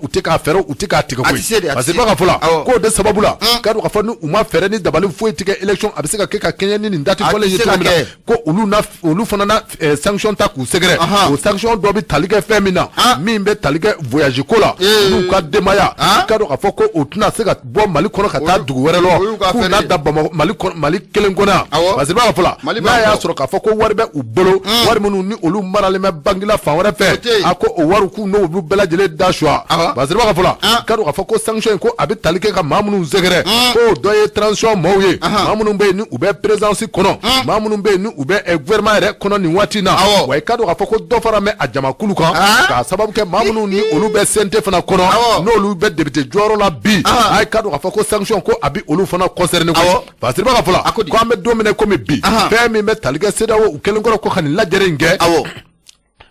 u tɛ k'a fɛɛrɛ u tɛ k'a tigɛ koyi parce que b'a ka fɔ la k'o de sababu la k'a dɔn k'a fɔ ni u ma fɛɛrɛ ni dabali foyi tigɛ élection a bɛ se ka kɛ ka kɛɲɛ ni nin date fɔlen ye cogo min na ko olu na olu fana na sanction ta k'u sɛgɛrɛ o sanction dɔ bɛ tali kɛ fɛn min na min bɛ tali kɛ voyage ko la n'u ka denbaya k'a dɔn k'a fɔ ko u tɛna se ka bɔ Mali kɔnɔ ka taa dugu wɛrɛ la k'u na da Bamakɔ Mali kɔnɔ Mali kelen kɔnɔ yan parce que b'a fɔ la n'a y'a sɔrɔ k'a fɔ ko wari bɛ u bolo wari minnu ni olu maralen bɛ banque la fan wɛrɛ fɛ a ko o wari k'u n'olu bɛɛ lajɛlen da suwa parce que b'a fɔ la k'a dɔn k'a fɔ ko sanction in ko a bɛ tali kɛ ka maa minnu sɛgɛrɛ k'o dɔ ye transition maaw ye maa minnu bɛ yen ni u bɛ présidence kɔnɔ maa minnu bɛ yen ni u bɛ gouvernement yɛrɛ kɔnɔ nin waati in na wa i k'a dɔn k'a fɔ ko dɔ fara bɛ a jamakulu kan k'a sababu kɛ maa minnu ni olu bɛ CNT fana kɔnɔ n'olu bɛ député jɔyɔrɔ la bi a k'a dɔn k'a fɔ ko sanction ko a bɛ olu fana concerné koyi Fasiri b'a ka fɔ la ko an bɛ don min na komi bi fɛn min bɛ tali kɛ CEDEAO u kɛlen kɔrɔ ko ka nin lajɛrɛ in kɛ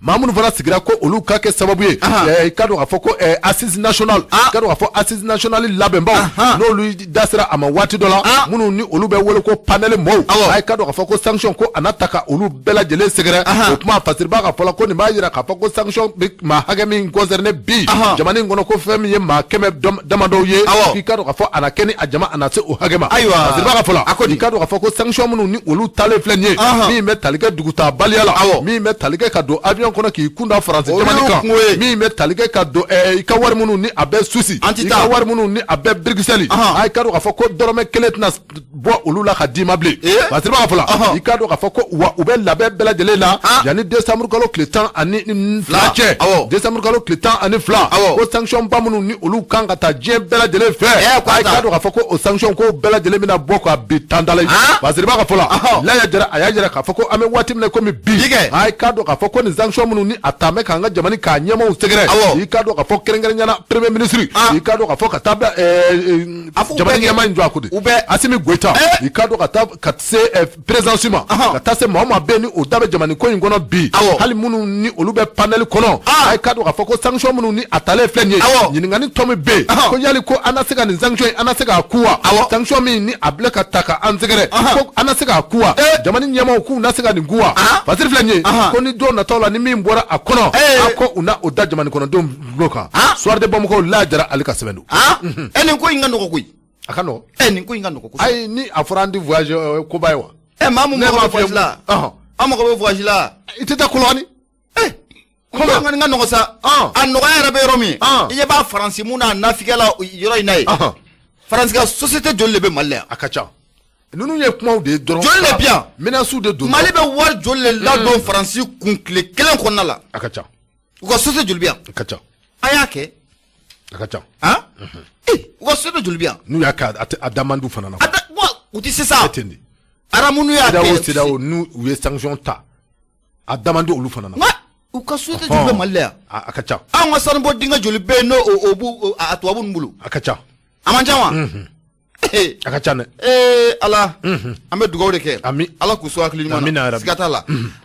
maa minnu fana sigira ko olu ka kɛ sababu ye i k'a dɔn k'a fɔ ko assise nationale i k'a dɔn k'a fɔ assise nationale labɛnbaw n'olu da sera a ma waati dɔ la minnu ni olu bɛ wele ko panel mɔɔw a ye k'a dɔn k'a fɔ ko sanction ko a na ta ka olu bɛɛ lajɛlen sɛgɛrɛ o kuma Fasiri b'a ka fɔ la ko nin b'a jira k'a fɔ ko sanction bɛ maa hakɛ min concerné bi jamana in kɔnɔ ko fɛn min ye maa 100 damadɔw ye k'i k'a dɔn k'a fɔ a na kɛ ni a jama a na se o hakɛ ma ayiwa Fasiri b'a ka fɔ la i k'a dɔn k'a fɔ ko sanction minnu ni olu talen filɛ nin ye min bɛ tali kɛ dugutabaliya la min bɛ tali kɛ ka don avion kɔnɔ k'i kun da Faransi jamana kan min bɛ tali kɛ ka don i ka wari minnu ni a bɛ Suisse i ka wari minnu ni a bɛ Bruxelles a k'a dɔn k'a fɔ ko dɔrɔmɛ kelen tɛna bɔ olu la ka d'i ma bilen Fasiri b'a ka fɔ la i k'a dɔn k'a fɔ ko wa u bɛ labɛn bɛɛ lajɛlen la yanni décembre kalo tile 12 cɛ décembre kalo tile 12 ko sanction ba minnu ni olu kan ka taa diɲɛ bɛɛ lajɛlen fɛ a k'a dɔn k'a fɔ ko o sanction ko bɛɛ lajɛlen bɛna bɔ ka bin tandala Fasiri b'a ka fɔ la Laya Jara a y'a jira k'a fɔ ko an bɛ waati min na komi bi a k'a dɔn k'a fɔ ko nin sanction minnu ni a taa bɛ k'an ka jamana k'a ɲɛmaaw sɛgɛrɛ i k'a dɔn k'a fɔ kɛrɛnkɛrɛnnenya la premier ministre i k'a dɔn k'a fɔ ka taa bila jamana ɲɛmaa in jɔ a ko de u bɛ Asimi Goyita i k'a dɔn ka taa ka se présidence ma ka taa se maa o maa bɛ yen ni o da bɛ jamana ko in kɔnɔ bi hali minnu ni olu bɛ panel kɔnɔ a k'a dɔn k'a fɔ ko sanction minnu ni a talen filɛ nin ye ɲininkali tɔ min bɛ yen ko yali ko an na se ka nin sanction in an na se k'a kun wa sanction min ni a bila ka ta ka an sɛgɛrɛ ko an na se k'a kun wa jamana ɲɛmaaw k'u na se ka nin kun wa Fasiri filɛ nin ye ko ni don nataw la ni min bɔra a kɔnɔ a ko u na o da jamana kɔnɔdenw tulo kan Soir de Bamako Laya Jara ale ka sɛbɛn don ɛ nin ko in ka nɔgɔ koyi a ka nɔgɔ ɛ nin ko in ka nɔgɔ kosɛbɛ ayi ni a fɔra an tɛ voyage koba ye wa ɛ maa mun mago bɛ voyage la an mago bɛ voyage la i tɛ taa Kolokani ɛ Kolokani ka nɔgɔ sa a nɔgɔya yɛrɛ bɛ yɔrɔ min i ɲɛ b'a Faransi mun n'a nafigiya la yɔrɔ in na ye Faransi ka société joli de bɛ Mali la yan a ka ca ninnu ye kumaw de ye dɔrɔn joli de bɛ yan menaces de don Mali bɛ wari joli de ladon Faransi kun tile kelen kɔnɔna la a ka ca u ka société joli bɛ yan a ka ca a y'a kɛ a ka ca han u ka société joli bɛ yan n'u y'a kɛ a da man d'u fana na a da wa u tɛ se sa ten de aramu y'a kɛ CEDEAO n'u u ye sanction ta a da man di olu fana na wa u ka société joli bɛ Mali la yan a ka ca anw ka sanubɔ dingɛ joli bɛ yen n'o o b'u a tubabu ninnu bolo a ka ca a man ca wa a ka ca dɛ ee ala an bɛ dugawu de kɛ ami ala k'u sɔn hakili ɲuman na siga t'a la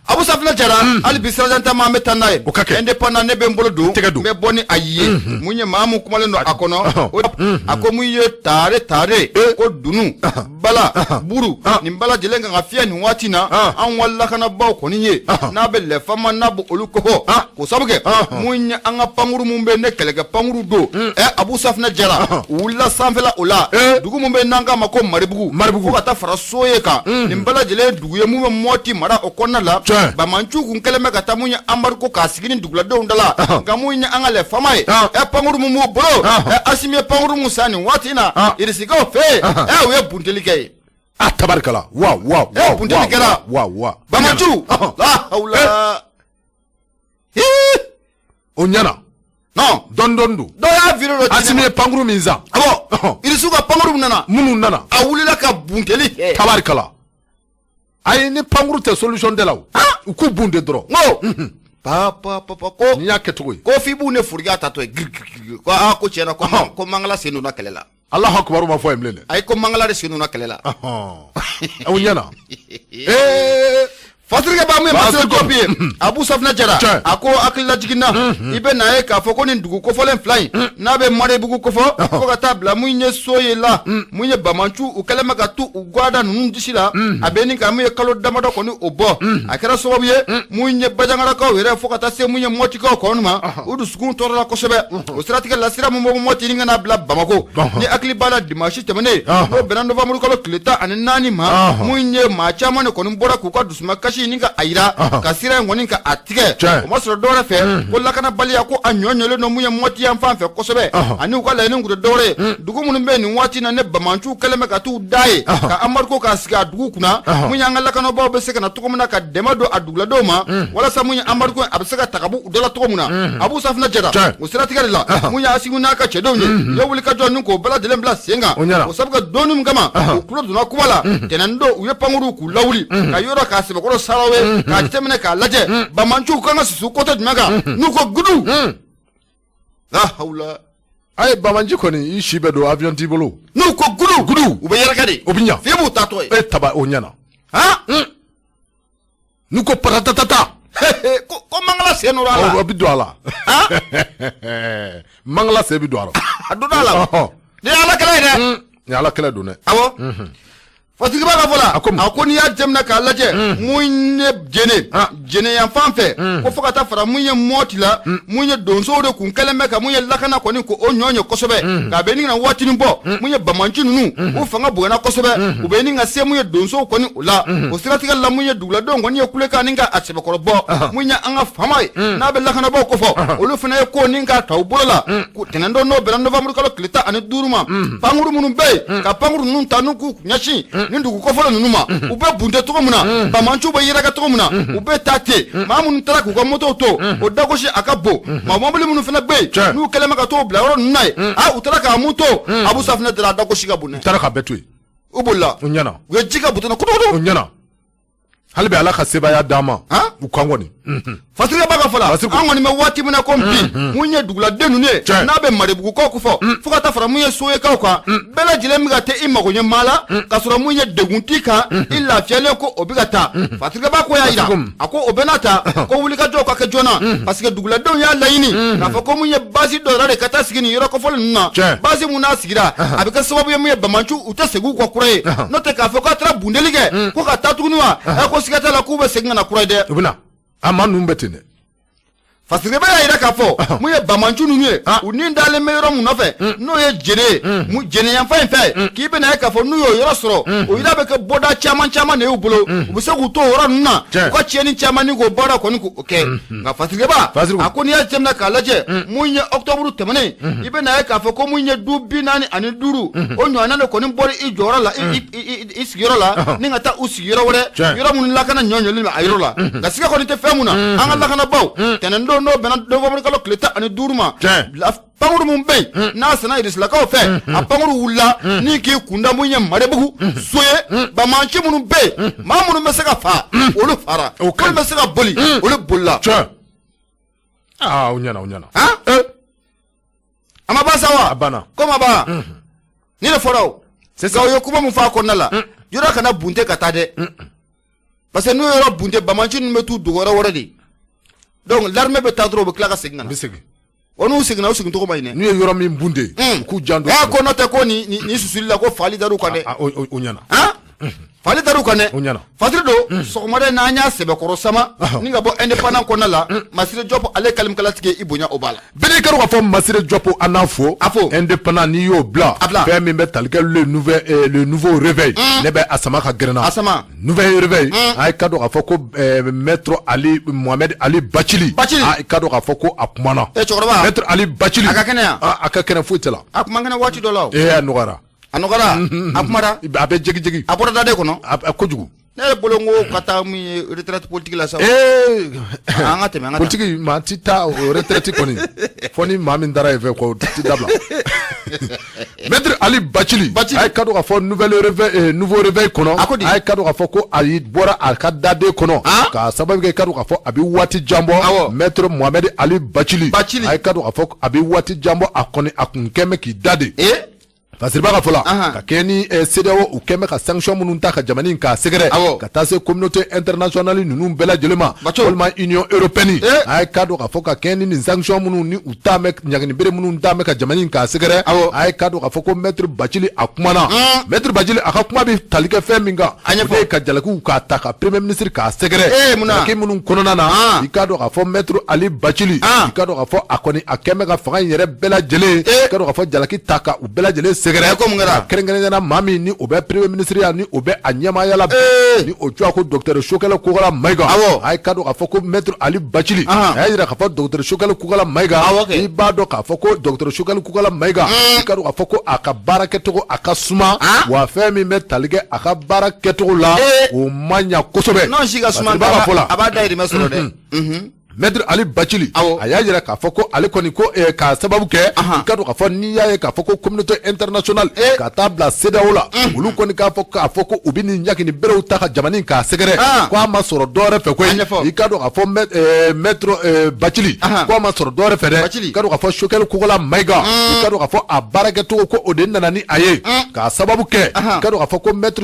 Abu Safinɛ Jara hali bi sirajan taama an bɛ taa n'a ye o ka kɛ indépendant ne bɛ n bolo don tɛgɛ don n bɛ bɔ ni a ye mun ye maa mun kumalen don a kɔnɔ a ko mun ye taare taare ko dunu bala buru nin bɛɛ lajɛlen kan ka fiyɛ nin waati na an ka lakanabaaw kɔni ye n'a bɛ lɛfama n'a bɛ olu kofɔ k'o sabu kɛ mun ye an ka pankuru mun bɛ ne kɛlɛkɛ pankuru don ɛ Abu Safinɛ Jara u wulila sanfɛla o la dugu mun bɛ n'an k'a ma ko Maribugu Maribugu fo ka taa fara Soye kan nin bɛɛ lajɛlen ye dugu ye mun bɛ Mɔti mara o kɔnɔna la banbaanciw kun kɛlen bɛ ka taa mun ye embargo k'a sigi ni duguladenw da la nka mun ye an ka lɛfama ye ɛ pankuru mun b'u bolo ɛ Asimi ye pankuru mun san nin waati in na Irisikaw fɛ yen ɛ u ye bunteli kɛ yen a tabarikala wa wa wa bunteli kɛra wa wa banbaanciw la hawula o ɲɛna non dɔɔni dɔɔni don dɔw y'a vidéo dɔ Asimi ye pankuru min san awɔ Irisiw ka pankuru nana minnu nana a wulila ka bunteli kɛ tabarikala ayi ni pankuru tɛ solution tɛ la o u k'u bun de dɔrɔn n ko pa pa pa pa ko n'i y'a kɛ cogo ye ko f'i b'u ne forokɛ tatɔ ye giri giri giri ko aa ko tiɲɛna ko ko Mangala sen donna kɛlɛ la Alahu akibaru ma fɔ yen bilen dɛ ayi ko Mangala de sen donna kɛlɛ la o ɲɛna ee Fasirikɛ ba min ye Masire Jɔpu ye, Abu Safunɛ Jara, a ko hakililajigin na, i bɛ n'a ye k'a fɔ ko nin dugu kofɔlen fila in, n'a bɛ Marebugu kofɔ, fo ka taa bila mun ye Soye la, mun ye banbaanciw u kɛlen bɛ ka t'u gwada ninnu disi la, a bɛ nin ka mun ye kalo damadɔ kɔni o bɔ, a kɛra sababu ye mun ye Bajangarakaw yɛrɛ fo ka taa se mun ye Mɔtikaw kɔni ma, u dusukun tɔɔrɔla kosɛbɛ. O siratigɛ la, sira min bɔ Mɔti ni ka n'a bila Bamakɔ, ni hakili b'a la dimanche tɛmɛnen, n'o bɛnna novembre kalo tile 14 ma, mun ye maa caman de kɔni bɔra k'u ka dusumakasi ni ka a yira ka sira in kɔni ka a tigɛ. O ma sɔrɔ dɔwɛrɛ fɛ ko lakanabaliya ko a ɲɔɲɔlen don mun ye Mɔti yan fan fɛ kosɛbɛ, ani u ka laɲini kun tɛ dɔwɛrɛ ye. Dugu minnu bɛ nin waati na ne banbaanciw kɛlen bɛ ka t'u da ye ka embargo k'a sigi a dugu kunna, mun y'an ka lakanabaaw bɛ se ka na cogo min na ka dɛmɛ don a duguladenw ma, walasa mun ye embargo a bɛ se ka ta ka bɔ u da la cogo min na. Abu Safunɛ Jara, o siratigɛ de la, mun ye Asimi n'a ka cɛdenw ye, u ye wulikajɔ ni k'o bɛɛ lajɛlen bila sen kan. O sabu kɛ don min kama u tulo donna kuma la, tɛnɛn don u ye pankurun k'u lawuli ka yɔrɔ k'a sɛbɛkɔrɔ sarawe k'a jateminɛ k'a lajɛ banbaanciw kan ka susu côté jumɛn kan, n'u ko gudu la hawla. A ye banbaanci kɔni, i si bɛ don avion t'i bolo. N'u ko gudu gudu, u bɛ yɛrɛkɛ de. O bɛ ɲa. Fiye b'u taatɔ ye. E taba o ɲɛna. Han, n'u ko patatatata, ko mangala sen nɔrɔ a la. O bɛ don a la. Mangala sen bɛ don a la. A donna a la. Ni ye ala kɛlɛ ye dɛ. Ni ala kɛlɛ don dɛ. Awɔ. Fatigiba ka fɔ la, a ko n'i y'a jateminɛ k'a lajɛ, mun ye Jene Jene yan fan fɛ, ko fo ka taa fara mun ye Mɔti la, mun ye donsow de kun kɛlen bɛ ka mun ye lakana kɔni ko o ɲɔ ɲɛ kosɛbɛ, k'a bɛ nin ka waatinin bɔ, mun ye banbaanci ninnu u fanga bonyana kosɛbɛ, u bɛ nin ka se mun ye donsow kɔni o la. O siratigɛ la, mun ye duguladenw kɔni ye kulekan ni ka a sɛbɛkɔrɔ bɔ, mun ye an ka faama ye n'a bɛ lakanabaaw kofɔ, olu fana ye ko ni k'a ta u bolo la tɛnɛn don n'o bɛnna novembre kalo tile 15 ma, pankuru minnu bɛ yen ka pankuru ninnu ta n'u k'u ɲɛsin nin dugu kɔfɔlɔ ninnu ma, u bɛ bunte cogo min na, banbaanciw bɛ yɛrɛkɛ cogo min na, u bɛ taa ten. Maa minnu taara k'u ka motow to, o dagosi a ka bon. Maa mɔbili minnu fana bɛ yen n'u kɛlen bɛ ka t'o bila yɔrɔ ninnu na yen, a u taara k'a mun to, Abu Safunɛ Jara, a dagosi ka bon dɛ. U taara k'a bɛɛ to yen. U bolila. U ɲɛna. U ye ji kɛ buton na kutukutu. U ɲɛna. Hali bi Ala ka sebaaya d'an ma. U kan kɔni. Fasirikɛba ka fɔ la, an kɔni bɛ waati min na ko bi, mun ye duguladen ninnu ye n'a bɛ Marebugukaw kofɔ, fo ka taa fara mun ye Soyekaw kan, bɛɛ lajɛlen bɛ ka taa i mago ɲɛ maa la, k'a sɔrɔ mun ye degun t'i kan, i lafiyalen ko o bɛ ka taa. Fasirikɛba ko y'a jira, a ko o bɛɛ n'a ta, ko wulikajɔw ka kɛ joona, parce que duguladenw y'a laɲini k'a fɔ ko mun ye base dɔ yɛrɛ de ka taa sigi nin yɔrɔ kofɔlen ninnu na, base mun n'a sigira a bɛ kɛ sababu ye mun ye banbaanciw u tɛ segin u kɔ kura ye, n'o tɛ k'a fɔ k'a taara bundeli kɛ ko ka taa tuguni wa, ko siga t'a la k'u bɛ segin ka na kura ye dɛ. U bɛ na. A maa ninnu bɛ ten dɛ. Fasirikɛba y'a jira k'a fɔ mun ye banbaanci ninnu ye, u ni dalen bɛ yɔrɔ mun nɔfɛ, n'o ye Jene ye, Jene yanfan in fɛ, k'i bɛna ye k'a fɔ n'u y'o yɔrɔ sɔrɔ, o yira bɛ kɛ bɔda caman caman de y'u bolo, u bɛ se k'u to o yɔrɔ ninnu na, u ka tiɲɛni caman ni k'o baara kɔni k'o kɛ. Nka Fasirikɛba, a ko n'i y'a jateminɛ k'a lajɛ, mun ye octobre tɛmɛnen, i bɛna ye k'a fɔ ko mun ye du 45, o ɲɔgɔnna de kɔni bɔra i jɔyɔrɔ la, i sigiyɔrɔ la, ni ka taa u sigiyɔrɔ wɛrɛ, yɔrɔ minnu lakana ɲɔɲɔlen bɛ a yɔrɔ la. Nka siga kɔni tɛ fɛn mun na, an ka lakanabaaw tɛnɛn don n'o bɛnna novembre kalo tile 15 ma, pankuru min bɛ yen n'a sanna Irisilakaw fɛ, a pankuru wulila ni k'i kunda mun ye Marebugu Soye, banbaanci minnu bɛ yen, maa minnu bɛ se ka fa olu fara, minnu bɛ se ka boli olu bolila. Aa, o ɲɛna, o ɲɛna. A ma ban sa wa? A banna. Ko ma ban. Ni de fɔra o. Nka u ye kuma min fɔ a kɔnɔna la, yɔrɔ kana bunte ka taa dɛ, parce que n'u ye yɔrɔ bunte, banbaanci ninnu bɛ t'u dogo yɔrɔ wɛrɛ de. Donc l'armée bɛ taa dɔrɔn, u bɛ tila ka segin ka na. U bɛ segin. Wa n'u seginna, u segin cogo ma ɲi dɛ. N'u ye yɔrɔ min bunte, u k'u janto. Ɛ, ko n'o tɛ ko nin susuli la ko faali dar'u kan dɛ. O ɲɛna. Faali dar'u kan dɛ. O ɲɛna. Fasiri don sɔgɔmada n'an y'a sɛbɛkɔrɔ sama ni ka bɔ indépendant kɔnɔna la, Masire Jɔpu ale kalimikalatigi i bonya o b'a la. Bɛɛ kɛra k'a fɔ Masire Jɔpu an n'a fo. A fo. Indépendant n'i y'o bila. A bila. Fɛn min bɛ tali kɛ le nouveau réveil. Ne bɛ a sama ka gɛrɛ n na. A sama. Nouvel réveil. A ye ka dɔn k'a fɔ ko maître Ali Mohamed Ali Bacili. Bacili. A ye ka dɔn k'a fɔ ko a kumana. E cɛkɔrɔba. Maître Ali Bacili. A ka kɛnɛ yan. A ka kɛnɛ, foyi tɛ la. A kuma kɛnɛ waati dɔ la o. Ee, a nɔgɔyara. A nɔgɔyara. A kumara. A bɛ jegi jegi. A bɔra daden kɔnɔ. A kojugu. Ne yɛrɛ bolo n ko ka taa mun ye retraite politique la sa. Ee. An ka tɛmɛ, an ka taa. Politique maa ti taa o retraite kɔni. Fo ni maa min taara yen fɛ k'o ti dabila. Maître Ali Bacili. Bacili. A ye ka dɔn k'a fɔ nouvel réveil, nouveau réveil kɔnɔ. A ko di? A ye ka dɔn k'a fɔ ko a bɔra a ka daden kɔnɔ. K'a sababu kɛ ka dɔn k'a fɔ a bɛ waati jan bɔ. Awɔ. Maître Mohamed Ali Bacili. Bacili. A ye ka dɔn k'a fɔ a bɛ waati jan bɔ, a kɔni a kun kɛn bɛ k'i da de. Ee. Fasiriba ka fɔ la ka kɛɲɛ ni CEDEAO u kɛn bɛ ka sanction minnu ta ka jamana in k'a sɛgɛrɛ ka taa se communauté internationale ninnu bɛɛ lajɛlen ma walima Union européenne a ye k'a dɔn k'a fɔ ka kɛɲɛ ni nin sanction minnu ni u ta bɛ ɲangini bere minnu ta bɛ ka jamana in k'a sɛgɛrɛ a ye k'a dɔn k'a fɔ ko maître Bacili a kumana maître Bacili a ka kuma bɛ tali kɛ fɛn min kan o de ye ka jalakiw k'a ta ka premier ministre k'a sɛgɛrɛ jalaki minnu kɔnɔna na i k'a dɔn k'a fɔ maître Ali Bacili i k'a dɔn k'a fɔ a kɔni a kɛn bɛ ka fanga in yɛrɛ bɛɛ lajɛlen i k'a dɔn k'a fɔ jalaki ta ka u bɛɛ lajɛlen sɛgɛrɛ kɛrɛnkɛrɛnnenya la maa min ni o bɛ premier ministre ya ni o bɛ a ɲɛmaaya la ni o tɔgɔ ko docteur Sogɛli Kokala Mayiga a ye k'a dɔn k'a fɔ ko maître Ali Bacili a y'a jira k'a fɔ docteur Sogɛli Kokala Mayiga i b'a dɔn k'a fɔ ko docteur Sogɛli Kokala Mayiga i k'a dɔn k'a fɔ ko a ka baara kɛcogo a ka suma wa fɛn min bɛ tali kɛ a ka baara kɛcogo la o ma ɲa kosɛbɛ a b'a dayirimɛ sɔrɔ dɛ. Maître Ali Bacili a y'a jira k'a fɔ ko ale kɔni ko k'a sababu kɛ i k'a dɔn k'a fɔ n'i y'a ye k'a fɔ ko communauté internationale ka taa bila CEDEAO la olu kɔni k'a fɔ k'a fɔ ko u bɛ nin ɲangini berew ta ka jamana in k'a sɛgɛrɛ ko a ma sɔrɔ dɔwɛrɛ fɛ koyi i k'a dɔn k'a fɔ maître Bacili ko a ma sɔrɔ dɔwɛrɛ fɛ dɛ i k'a dɔn k'a fɔ Sogɛli Kokala Mayiga i k'a dɔn k'a fɔ a baarakɛcogo ko o de nana ni a ye k'a sababu kɛ i k'a dɔn k'a fɔ ko maître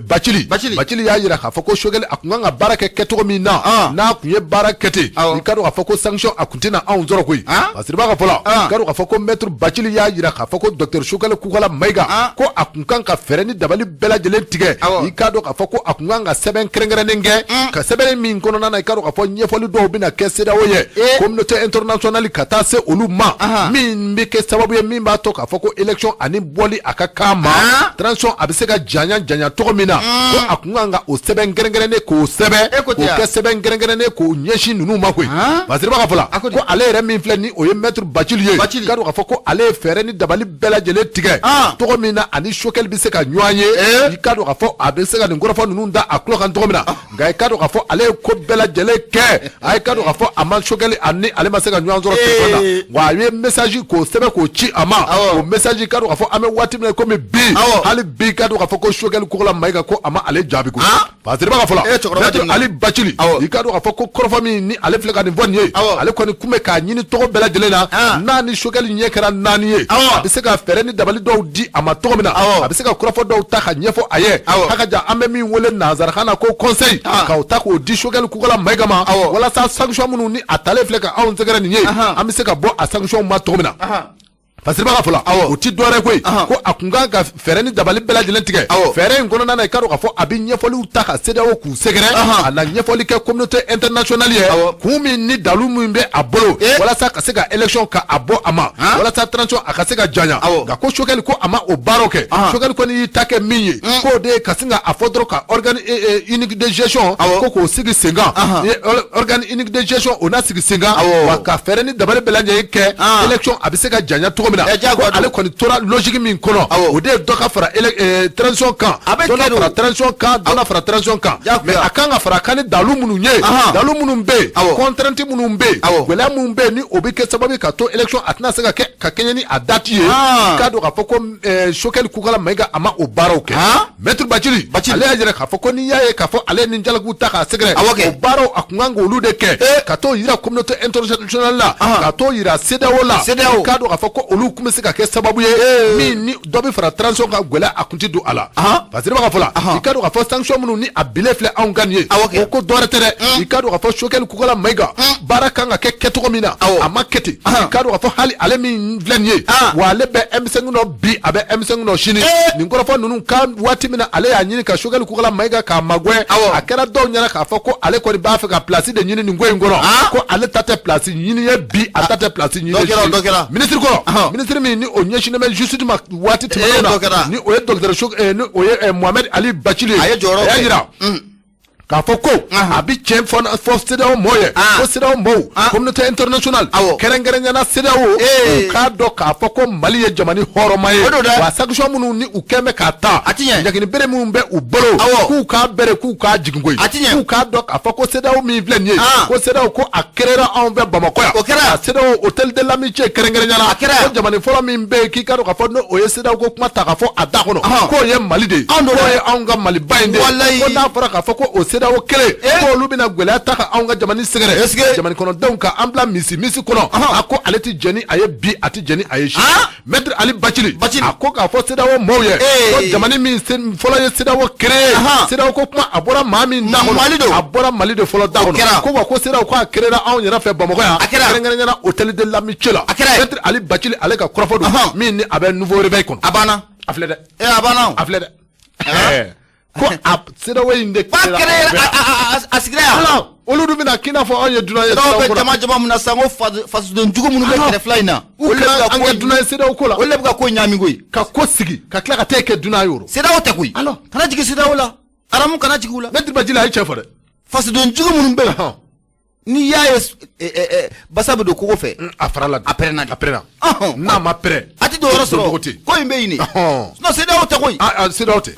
Bacili Bacili y'a jira k'a fɔ ko Sogɛli a tun kan ka baara kɛ kɛcogo min na n'a tun ye baara kɛ ten i k'a dɔn k'a fɔ ko sanction a tun tɛna anw sɔrɔ koyi Fasiriba ka fɔ la i k'a dɔn k'a fɔ ko maître Bacili y'a jira k'a fɔ ko docteur Sogɛli Kokala Mayiga ko a tun kan ka fɛɛrɛ ni dabali bɛɛ lajɛlen tigɛ i k'a dɔn k'a fɔ ko a tun kan ka sɛbɛn kɛrɛnkɛrɛnnen kɛ ka sɛbɛn min kɔnɔna na i k'a dɔn k'a fɔ ɲɛfɔli dɔw bɛna kɛ CEDEAO ye communauté internationale ka taa se olu ma min bɛ kɛ sababu ye min b'a to k'a fɔ ko élection ani bɔli a ka kan ma transition a bɛ se ka janya janya cogo min na ko a tun kan ka o sɛbɛn kɛrɛnkɛrɛnnen k'o sɛbɛn k'o kɛ sɛbɛn kɛrɛnkɛrɛnnen k'o ɲɛsin ninnu ma koyi Fasiriba ka fɔ la ko ale yɛrɛ min filɛ ni o ye maître Bacili ye k'a dɔn k'a fɔ ko ale ye fɛɛrɛ ni dabali bɛɛ lajɛlen tigɛ cogo min na ani Sogɛli bɛ se ka ɲɔgɔn ye i k'a dɔn k'a fɔ a bɛ se ka nin kɔrɔfɔ ninnu da a tulo kan cogo min na nka i k'a dɔn k'a fɔ ale ye ko bɛɛ lajɛlen kɛ a ye k'a dɔn k'a fɔ a ma Sogɛli ani ale ma se ka ɲɔgɔn sɔrɔ telefɔni na wa a ye message k'o sɛbɛn k'o ci a ma o message k'a dɔn k'a fɔ an bɛ waati min na komi bi hali bi k'a dɔn k'a fɔ ko Sogɛli Kokala Mayiga ko a ma ale jaabi koyi Fasiriba ka fɔ la maître Ali Bacili i k'a dɔn k'a fɔ ko kɔrɔfɔ min ni ale filɛ ka nin fɔ nin ye ale kɔni tun bɛ k'a ɲini tɔgɔ bɛɛ lajɛlen na n'a ni Sogɛli ɲɛ kɛra naani ye a bɛ se ka fɛɛrɛ ni dabali dɔw di a ma cogo min na a bɛ se ka kɔrɔfɔ dɔw ta ka ɲɛfɔ a ye haka ja an bɛ min wele nansarakan na ko conseil k'o ta k'o di Sogɛli Kokala Mayiga ma walasa sanction minnu ni a talen filɛ ka anw sɛgɛrɛ nin ye an bɛ se ka bɔ a sanction ma cogo min na Fasiriba ka fɔ la o ti dɔwɛrɛ koyi ko a tun kan ka fɛɛrɛ ni dabali bɛɛ lajɛlen tigɛ fɛɛrɛ in kɔnɔna na i k'a dɔn k'a fɔ a bɛ ɲɛfɔliw ta ka CEDEAO k'u sɛgɛrɛ a na ɲɛfɔli kɛ communauté internationale ye kun min ni dalu min bɛ a bolo walasa ka se ka élection ka a bɔ a ma walasa transition a ka se ka janya nka ko Sogɛli ko a ma o baaraw kɛ Sogɛli kɔni y'i ta kɛ min ye k'o de ye ka sin ka a fɔ dɔrɔn ka organe unique de gestion ko k'o sigi sen kan organe unique de gestion o na sigi sen kan wa ka fɛɛrɛ ni dabali bɛɛ lajɛlen kɛ élection a bɛ se ka janya cogo min na ko ale kɔni tora logique min kɔnɔ o de ye dɔ ka fara transition kan dɔ na fara transition kan dɔ na fara transition kan mais a kan ka fara kan ni dalu minnu ye dalu minnu bɛ yen contrainte minnu bɛ yen gɛlɛya minnu bɛ yen ni o bɛ kɛ sababu ye ka to élection a tɛna se ka kɛ ka kɛɲɛ ni a date ye i k'a dɔn k'a fɔ ko Sogɛli Kokala Mayiga a ma o baaraw kɛ Maître Bacili ale y'a jira k'a fɔ ko n'i y'a ye k'a fɔ ale ni jalakiw ta k'a sɛgɛrɛ o baaraw a tun kan k'olu de kɛ ka t'o jira communauté internationale la ka t'o jira CEDEAO la k'a dɔn k'a fɔ ko olu tun bɛ se ka kɛ sababu ye min ni dɔ bɛ fara transition kan gɛlɛya a tun tɛ don a la Fasiriba ka fɔ la i k'a dɔn k'a fɔ sanction minnu ni a bilen filɛ anw kan nin ye o ko dɔwɛrɛ tɛ dɛ i k'a dɔn k'a fɔ Sogɛli Kokala Mayiga baara kan ka kɛ kɛcogo min na a ma kɛ ten i k'a dɔn k'a fɔ hali ale min filɛ nin ye wa ale bɛ M5 nɔ bi a bɛ M5 nɔ sini nin kɔrɔfɔ ninnu kan waati min na ale y'a ɲini ka Sogɛli Kokala Mayiga k'a magɛn a kɛra dɔw ɲɛna k'a fɔ ko ale kɔni b'a fɛ ka place de ɲini nin ko in kɔnɔ ko ale ta tɛ place ɲini ye bi a ta tɛ place ɲini ye sini ministre kɔrɔ ministre min ni o ɲɛsinnen bɛ justice ma waati tɛmɛnenw na ni o ye docteur ni o ye Mohamed Ali Bacili ye a y'a jira k'a fɔ ko a bɛ tiɲɛ fɔ CEDEAO mɔɔw ye ko CEDEAO mɔɔw communauté internationale kɛrɛnkɛrɛnnenya la CEDEAO u k'a dɔn k'a fɔ ko Mali ye jamana hɔrɔnma ye wa sanction minnu ni u kɛn bɛ k'a ta ɲangini bere minnu bɛ u bolo k'u k'a bere k'u k'a jigin koyi k'u k'a dɔn k'a fɔ ko CEDEAO min filɛ nin ye ko CEDEAO ko a créera anw fɛ Bamakɔ yan a CEDEAO hôtel de l'amitié kɛrɛnkɛrɛnnenya la ko jamana fɔlɔ min bɛ yen k'i k'a dɔn k'a fɔ n'o ye CEDEAO ko kuma ta k'a fɔ a da kɔnɔ k'o ye Mali de ye k'o ye anw ka Maliba in de ye ko n'a fɔra k'a fɔ ko o CEDEAO kelen ko olu bɛna gɛlɛya ta ka anw ka jamana sɛgɛrɛ, jamana kɔnɔdenw ka an bila misi kɔnɔ. A ko ale tɛ jɛn ni a ye bi, a tɛ jɛn ni a ye sini. Maître Ali Bacili a ko k'a fɔ CEDEAO maaw ye ko jamana min fɔlɔ ye CEDEAO créé, CEDEAO ko kuma a bɔra maa min da kɔnɔ, a bɔra Mali de fɔlɔ da kɔnɔ. Ko wa ko CEDEAO ko a créé ra anw yɛrɛ fɛ Bamakɔ yan, kɛrɛnkɛrɛnnenya la hôtel de l'amitié la. Maître Ali Bacili ale ka kɔrɔfɔ don min ni a bɛ nouveau réveil kɔnɔ. A banna. A filɛ dɛ. A banna. A filɛ dɛ. Ko a CEDEAO in de créé ra, a sigira yan. Olu dun bɛna k'i n'a fɔ anw ye dunan ye. Dɔw bɛ jama mun na sisan ko fasoden jugu minnu bɛ kɛrɛfɛla in na. Olu de bɛ ka ko dunan ye CEDEAO ko la. Olu de bɛ ka ko ɲaami koyi. Ka ko sigi ka tila ka taa kɛ dunan ye o. CEDEAO tɛ koyi. Kana jigin CEDEAO la. Aramu kana jigin u la. Maître Bacili a ye cɛ fɔ dɛ. Fasoden jugu minnu bɛ yen. N'i y'a ye basa bɛ don kogo fɛ. A fara la. A pɛrɛnna de. A pɛrɛnna. N'a ma pɛrɛn. A tɛ don yɔrɔ sɔrɔ. Ko in bɛ yen de. Sinon CEDEAO tɛ koyi. CEDEAO tɛ.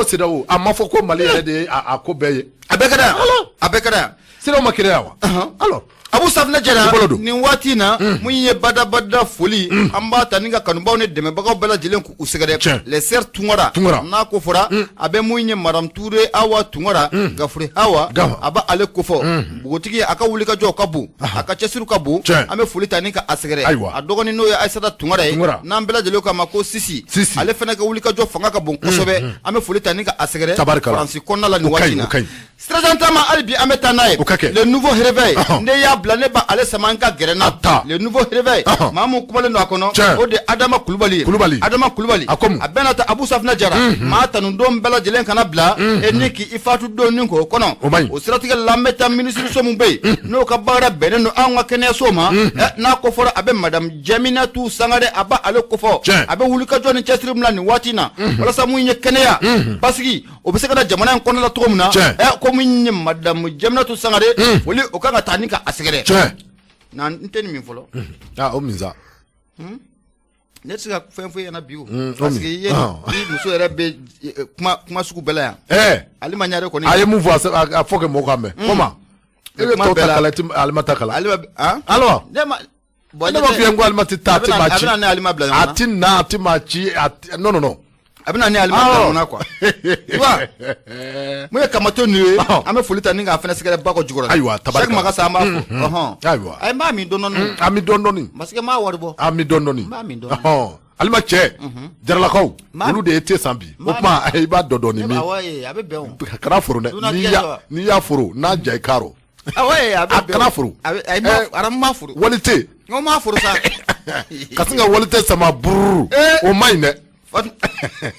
CEDEAO a ma fɔ ko Mali yɛrɛ de ye a ko bɛɛ ye. A bɛɛ kɛra yan. A bɛɛ kɛra yan. CEDEAO ma créé yan wa? Alors. Abu Safinɛ Jara nin waati in na mun ye badabada foli an b'a ta ni ka kanubaw ni dɛmɛbagaw bɛɛ lajɛlen k'u sɛgɛrɛ. Les sœurs Tunkara n'a ko fɔra a bɛ mun ye Madame Touré Awa Tunkara Gafure Awa a b'a ale kofɔ npogotigi a ka wulikajɔ ka bon a ka cɛsiri ka bon an bɛ foli ta ni ka a sɛgɛrɛ. A dɔgɔnin n'o ye Ayisata Tunkara ye n'an bɛɛ lajɛlen k'a ma ko Sisi ale fana ka wulikajɔ fanga ka bon kosɛbɛ an bɛ foli ta ni ka a sɛgɛrɛ Faransi kɔnɔna la nin waati in na. Sirajɛ taama hali bi an bɛ taa n'a ye. Le nouveau réveil ne y'a bila ne ba ale sama n ka gɛrɛ na. Le nouveau réveil maa mun kumalen don a kɔnɔ o de Adama Kulubali ye. Adama Kulubali a bɛna ta Abu Safinɛ Jara maa tanu don bɛɛ lajɛlen kana bila e ni k'i fatu don ni k'o kɔnɔ. O siratigɛ la an bɛ taa minisiriso min bɛ yen n'o ka baara bɛnnen don anw ka kɛnɛyaso ma n'a ko fɔra a bɛ Madame Jaminatu Sangare a b'a ale kofɔ a bɛ wulikajɔ ni cɛsiri min na nin waati in na walasa mun ye kɛnɛya basigi o bɛ se ka na jamana in kɔnɔna la cogo min na ko min ye Madame Jaminatu Sangare foli o kan ka taa ni ka a sɛgɛrɛ. Na n tɛ nin min fɔlɔ. O min sa. Ne tɛ se ka fɛn fɔ e ɲɛna bi o. Parce que i ye i muso yɛrɛ bɛ kuma sugu bɛɛ la yan. Alima Ɲare kɔni. A ye mun fɔ a fɔ kɛ mɔgɔw k'a mɛn. Comment? E bɛ tɔw ta kala i tɛ Alima ta kala. Alima alors. Ne ma. Ne b'a f'i ye ko Alima tɛ taa a tɛ maa ci. A bɛna ne Alima bila ɲɔgɔn na. A tɛ na a tɛ maa ci non non non. A bɛna ne Alima bila ɲɔgɔn na quoi. Tu vois mun ye Kamato ninnu ye an bɛ foli ta ni k'a fana sɛgɛrɛ Bakɔ Jikɔrɔni. Ayiwa tabarikala. Sɛki Magasa an b'a fo. Ayiwa. Ayi n b'a min dɔɔni dɔɔni. An bɛ dɔɔni dɔɔni. Parce que n m'a wari bɔ. An bɛ dɔɔni dɔɔni. N b'a min dɔɔni. Alima cɛ Jaralakaw olu de ye te san bi o tuma i b'a dɔ dɔɔni min. Awɔ a bɛ bɛn o. Kana foro dɛ n'i y'a foro n'a ja i k'a rɔ. Awɔ a bɛ bɛn. Kana foro. Ayi n m'a foro. Wali te. N ko n m'a foro sa. Ka sin ka wali te sama bururu o man ɲi dɛ.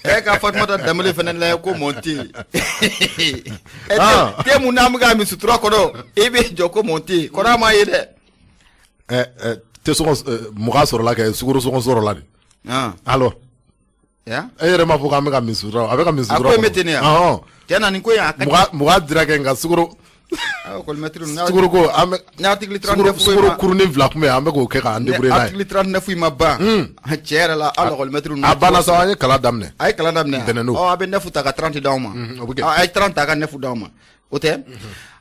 E ka Fatumata Danbele fana lajɛ ko mon thé. Te mun n'an bɛ k'a min sutura kɔnɔ e bɛ jɔ ko mon thé kɔrɔ a m'a ye dɛ. Te sɔngɔ 20 sɔrɔla kɛ sukaro sɔngɔ sɔrɔla de. Alors. E yɛrɛ m'a fɔ k'an bɛ ka min sutura a bɛ ka min sutura kɔnɔ. A ko in bɛ ten de yan. Tiɲɛ na nin ko in a ka. 20 dira kɛ nka sukaro. Sukaro ko an bɛ. Ni article 39 sukaro kurunin 2 tun bɛ yen an bɛ k'o kɛ k'an débrouiller n'a ye. Article 39 in ma ban. Tiɲɛ yɛrɛ la aw lakɔlimɛtiriw. A banna sa an ye kalan daminɛ. A ye kalan daminɛ. Ntɛnɛn don. Ɔ a bɛ 9 ta ka 30 d'anw ma. O bɛ kɛ. A ye 30 ta ka 9 d'anw ma. O tɛ.